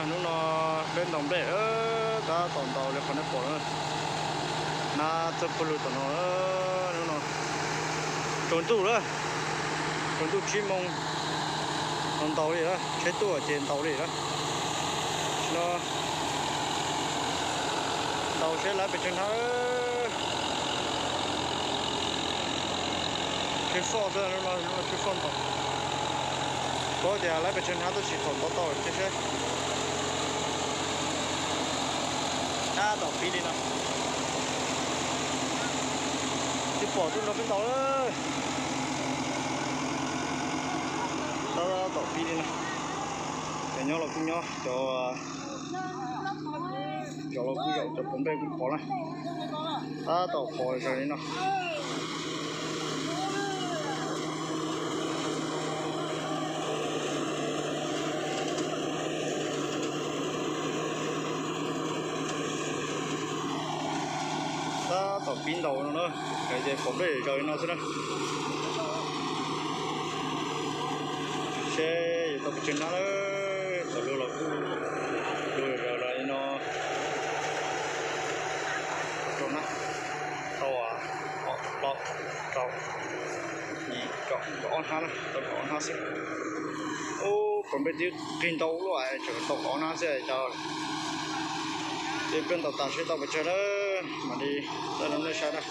Hnub no peb ntaus nplej, tab tom ntaus li qhov nej pom na. Hnab txawj pawg lug tom no. Hnub no tsaus ntuj lawm, tsaus ntuj tsib moos no ntaus li lawm, tsheb tuaj ces ntaus li lawm. Tam sim no ntaus seb lawv pes tsawg hnab. Tsw foj xwb, lub no tsw foj ntaus. Paub tias lawv pes tsawg hnab tab sis thaum ntaus tau thiab seb. Tab tom pib li no. Twb pom tuaj nrog peb ntaus lawm. Tab tom pib li no. Cov nyob los kuj nyob, cov, cov los kuj zaum, cov pov nplej kuj pov na. Tab tom pov zog li no. Tab tom pib ntaus no na, hais tias pov nplej zaum li no xwb na. Seb yuav tau pes tsawg hnab lawm, thaum lug los kuj lug zaum los li no. Rau hnab, tau plaub, rau, yim, kaum, kaum ob hnab na, tau kaum ob hnab xwb. Ub, pov nplej twb qig ntau ua luaj, tseem tau kaum ob hnab xwb cas. Ces peb ntaus tas seb tau pes tsawg na, mam li thaij rau nej saib na.